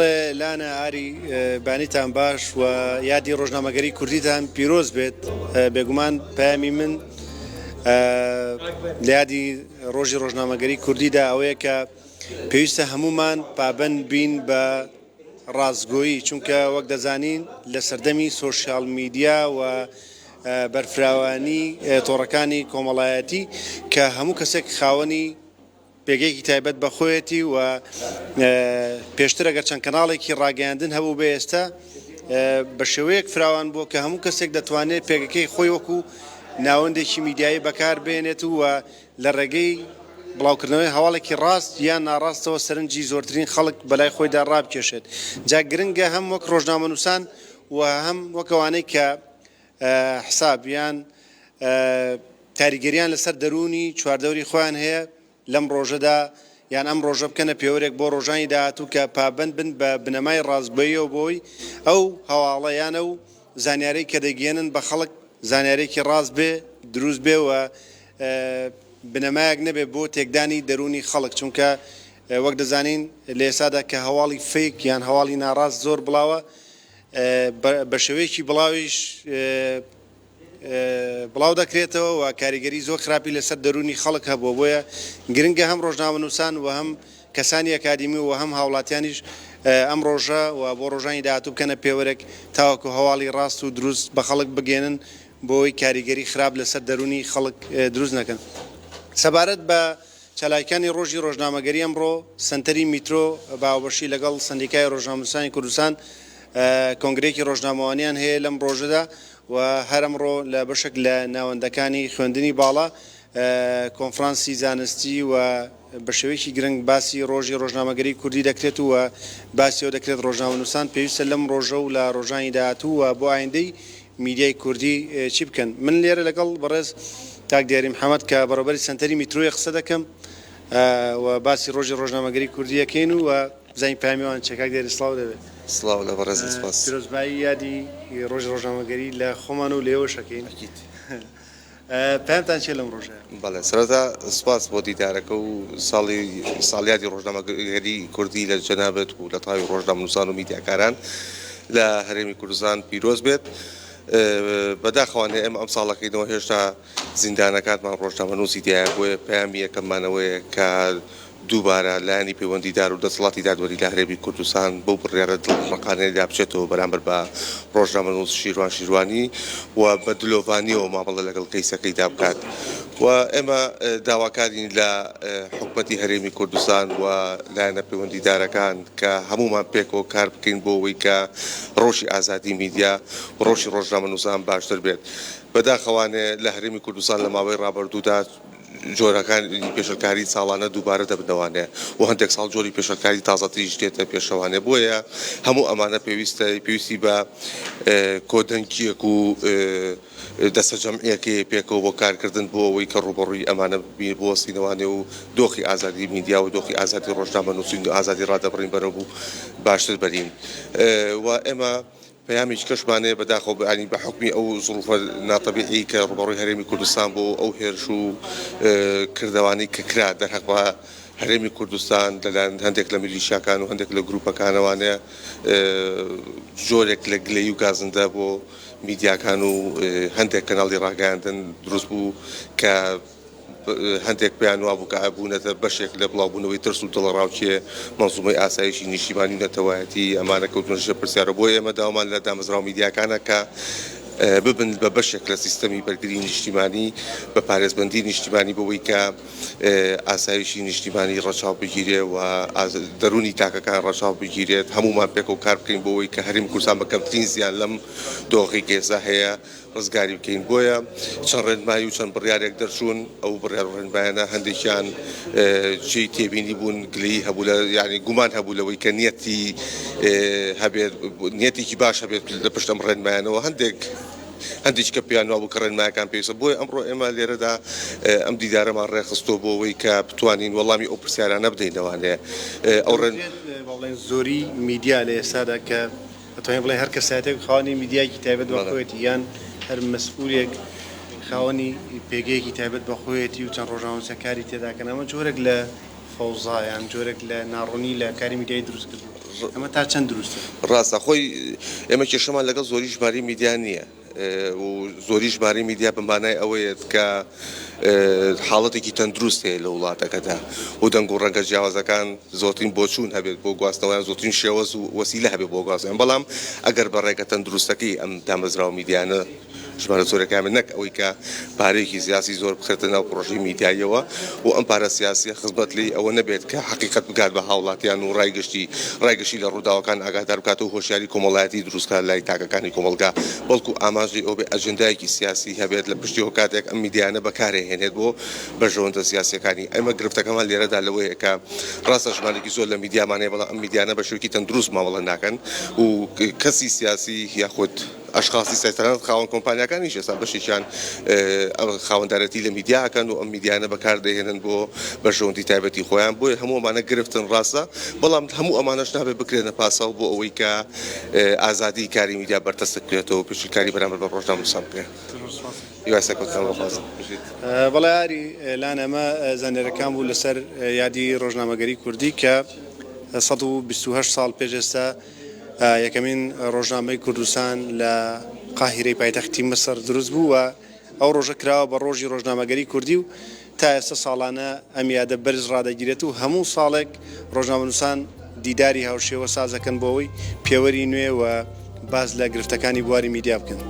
بەڵێ لانە ئاری بانیتان باش و یادی ڕۆژنامەگەری کوردیتان پیرۆز بێت. بێگومان پەیامی من لە یادی ڕۆژی ڕۆژنامەگەری کوردیدا ئەوەیە کە پێویستە هەموومان پابەند بین بە ڕاستگۆیی، چونکە وەک دەزانین لە سەردەمی سۆشیال میدیا و بەرفراوانی تۆڕەکانی کۆمەڵایەتی کە هەموو کەسێک خاوەنی پێگەیەکی تایبەت بە خۆیەتی و پێشتر ئەگەر چەند کەناڵێکی ڕاگەیاندن هەبوو بێ ئێستا بە شێوەیەک فراوان بووە کە هەموو کەسێک دەتوانێت پێگەکەی خۆی وەکو ناوەندێکی میدیایی بەکار بێنێت و لە ڕێگەی بڵاوکردنەوەی هەواڵێکی ڕاست یان ناڕاستەوە سەرنجی زۆرترین خەڵک بەلای خۆیدا ڕابکێشێت. جا گرنگە هەم وەک ڕۆژنامەنووسان و هەم وەک ئەوانەی کە حساب یان کاریگەریان لەسەر دەروونی چواردەوری خۆیان هەیە لەم ڕۆژەدا یان ئەم ڕۆژە بکەنە پێوەرێک بۆ ڕۆژانی داهاتوو کە پابەند بن بە بنەمای ڕاستگۆییەوە بۆی ئەو هەواڵە یان ئەو زانیارەی کە دەگەیەنن بە خەڵک زانیارێکی ڕاست بێ دروست بێ و بنەمایەک نەبێ بۆ تێکدانی دەروونی خەڵک چونکە وەک دەزانین لە ئێستادا کە هەواڵی فەیک یان هەواڵی ناڕاست زۆر بڵاوە بە شێوەیەکی بڵاویش بڵاو دەکرێتەوە و کاریگەری زۆر خراپی لەسەر دەروونی خەڵک هەبووە، بۆیە گرنگە هەم ڕۆژنامەنووسان و هەم کەسانی ئەکادیمی و هەم هاوڵاتیانیش ئەم ڕۆژە و بۆ ڕۆژانی داهاتوو بکەنە پێوەرێک تاوەکو هەواڵی ڕاست و دروست بە خەڵک بگەیەنن بۆی کاریگەری خراپ لەسەر دەروونی خەڵک دروست نەکەن. سەبارەت بە چالاکیانی ڕۆژی ڕۆژنامەگەری ئەمڕۆ، سەنتەری میترۆ بە هاوبەشی لەگەڵ سەندیکای ڕۆژنامەنووسانی کوردستان کۆنگرەیەکی ڕۆژنامەوانیان هەیە لەم ڕۆژەدا و هەر ئەمڕۆ لە بەشێک لە ناوەندەکانی خوێندنی باڵا کۆنفرانسی زانستی و بە شێوەیەکی گرنگ باسی ڕۆژی ڕۆژنامەگەری کوردی دەکرێت و باسی ئەوە دەکرێت ڕۆژنامەنووسان پێویستە لەم ڕۆژە و لە ڕۆژانی داهاتوو و بۆ ئایندەی میدیای کوردی چی بکەن. من لێرە لەگەڵ بەڕێز کاک دیاری محەمەد کە بەڕێوەبەری سەنتەری میترۆیە قسە دەکەم و باسی ڕۆژی ڕۆژنامەگەری کوردی ئەکەین و بزانین پەیامی ئەوان چیە. کاک دیاری سڵاو لێبێت. سڵاو لە بەڕێزت سپاس. پیرۆزبایی یادی ڕۆژی ڕۆژنامەگەری لە خۆمان و لێوەش ئەکەین. ئەکید. پەیامتان چیە لەم ڕۆژەیا؟ بەڵێ سەرەتا سپاس بۆ دیدارەکە و ساڵی ساڵیادی ڕۆژنامەگەری کوردی لە جەنابت و لە تەواوی ڕۆژنامەنووسان و میدیاکاران لە هەرێمی کوردستان پیرۆز بێت. بەداخەوانە ئێمە ئەم ساڵەکەینەوە هێشتا زیندانەکانمان ڕۆژنامەنووسی تیایە، بۆیە پەیامی یەکەممان ئەوەیە کە دووبارە لایەنی پەیوەندیدار و دەسەڵاتی دادوەری لە هەرێمی کوردستان بەو بڕیارە دڵڕەقانەیەدا بچێتەوە بەرامبەر بە ڕۆژنامەنووس شیروان شیروانی و بە دلۆڤانییەوە مامەڵە لەگەڵ کەیسەکەیدا بکات و ئێمە داواکارین لە حکومەتی هەرێمی کوردستان و لایەنە پەیوەندیدارەکان کە هەموومان پێکەوە کار بکەین بۆ ئەوەی کە ڕەوشی ئازادی میدیا و ڕەوشی ڕۆژنامەنووسان باشتر بێت. بەداخەوانێ لە هەرێمی کوردستان لە ماوەی ڕابردوودا جۆرەکانی پێشێلکاری ساڵانە دووبارە دەبنەوانێ و هەندێک ساڵ جۆری پێشێلکاری تازەتریش دێتە پێشەوانێ بۆیە هەموو ئەمانە پێویستە پێویستی بە کۆدەنگیەک و دەستەجەمعیەکەیە پێکەوە بۆ کارکردن بۆ ئەوەی کە ڕووبەڕووی ئەمانە بوەستینەوانێ و دۆخی ئازادی میدیا و دۆخی ئازادی ڕۆژنامەنووسین و ئازادی ڕادەبڕین بەرەو باشتر بەرین و ئێمە پەیامێکی کەشمان هەیە بەداخەوە یانی بە حوکمی ئەو زروفە ناتەبیعی کە ڕووبەڕووی هەرێمی کوردستان بوو ئەو هێرش و کردەوانەی کە کرا دەرهەق بە هەرێمی کوردستان لەلایەن هەندێک لە میلیشیاکان و هەندێک لە گروپەکانەوانەیە جۆرێک لە گلەیی و گازندە بۆ میدیاکان و هەندێک کەناڵی ڕاگەیاندن دروست بوو کە هەندێک پێیان وابوو کە بوونەتە بەشێک لە بڵاوبوونەوەی ترس و دڵەڕاوکێ، مەنزومەی ئاسایشی نیشتیمانی و نەتەوایەتی، ئەمانە کەوتنە ژێر پرسیارەوە. بۆیە ئێمە داوامان لە دامەزراوە میدیاکانە کە ببن بە بەشێک لە سیستەمی بەرگری نیشتیمانی، بە پارێزبەندی نیشتیمانی بۆ ئەوەی کە ئاسایشی نیشتیمانی ڕەچاو بگیرێ و دەروونی تاکەکان ڕەچاو بگیرێت، هەموومان پێکەوە کار بکەین بۆ ئەوەی کە هەرێمی کوردستان بە کەمترین زیان لەم دۆخەی کە ئێستا هەیە ڕزگاری بکەین بۆیە چەند ڕێنمایی و چەند بڕیارێک دەرچوون ئەو بڕیار و ڕێنمایانە هەندێکیان جێی تێبینی بوون گلەیی هەبوو لە یعنی گومان هەبوو لەوەی کە نیەتی هەبێت نیەتێکی باش هەبێت لە پشت ئەم ڕێنمایانەوە هەندێک هەندێکی کە پێیان وابوو کە ڕێنمایەکان پێویستە بۆیە ئەمڕۆ ئێمە لێرەدا ئەم دیدارەمان ڕێکخستووە بۆ ئەوەی کە بتوانین وەڵامی ئەو پرسیارانە بدەینەوانێ ئەو ڕێن با بڵێین زۆری میدیا لە ئێستادا کە ئەتوانین بڵێین هەر کەسایەتێک خاوەنی میدیایەکی تایبەت بە خۆیەتی یان هەر مەسئولێک خاوەنی پێگەیەکی تایبەت بە خۆیەتی و چەند ڕۆژنامەنووسێک کاری تێداکەن ئەمە جۆرێک لە فەوزا یان جۆرێک لە ناڕوونی لە کاری میدیایی دروست کردووە. ئەمە تا چەند دروستە؟ ڕاستە خۆی ئێمە کێشەمان لەگەڵ زۆری ژمارەی میدیا نییە و زۆری ژمارەی میدیا بە مانای ئەوەیەت کە حاڵەتێکی تەندروست هەیە لە وڵاتەکەدا و دەنگ و ڕەنگە جیاوازەکان زۆرترین بۆچوون هەبێت بۆ گواستنەوەیان زۆرترین شێوەز و وەسیلە هەبێت بۆ گواستنەوەیان بەڵام ئەگەر بە ڕێگە تەندروستەکەی ئەم دامەزراوە میدیانە ژمارە زۆرەکان بێت نەک ئەوەی کە پارەیەکی سیاسی زۆر بخرێتە ناو پڕۆژەی میدیاییەوە و ئەم پارە سیاسیە خزمەت لێی ئەوە نەبێت کە حەقیقەت بگات بە هاوڵاتیان و ڕای گشتی ڕای گشتی لە ڕووداوەکان ئاگادار بکات و هۆشیاری کۆمەڵایەتی دروست کات لای تاکەکانی کۆمەڵگا بەڵکو ئامانجی ئەوە بێت ئەجێندایەکی سیاسی هەبێت لە پشتیەوە کاتێک ئەم میدیایانە بەکارئەهێنێت بۆ بەرژەوەندە سیاسیەکانی. ئێمە گرفتەکەمان لێرەدا لەوەیە کە ڕاستە ژمارەیەکی زۆر لە میدیامان هەیە بەڵام ئەم میدیانە بە شێوەیەکی تەندروست مامەڵە ناکەن و کەسی سیاسی یاخود ئەشخاسی سیاسی تەنانەت خاوەن کۆمپانیاکانیش ئێستا بەشێکیان خاوەندارێتی لە میدیا ئەکەن و ئەم میدیانە بەکاردەهێنن بۆ بەرژەوەندی تایبەتی خۆیان بۆیە هەموو ئەمانە گرفتن ڕاستە بەڵام هەموو ئەمانەش نابێت بکرێنە پاساو بۆ ئەوەی کە ئازادی کاری میدیا بەرتەسک بکرێتەوە و پێشیلکاری بەرامبەر بە ڕۆژنامەنووسان بکرێت. هیوای سەرکەوتنتان بۆ خواستم. بژیت. بەڵێ ئاری لان ئەمە زانیاریەکان بوو لەسەر یادی ڕۆژنامەگەری کوردی کە 128 ساڵ پێش ئێستا یەکەمین ڕۆژنامەی کوردستان لە قاهیرەی پایتەختی میسر دروست بوو و ئەو ڕۆژە کراوە بە ڕۆژی ڕۆژنامەگەری کوردی و تا ئێستا ساڵانە ئەم یادە بەرز ڕادەگیرێت و هەموو ساڵێک ڕۆژنامەنووسان دیداری هاوشێوە سازەکەن بۆ ئەوەی پێوەری نوێ و باس لە گرفتەکانی بواری میدیا بکەن.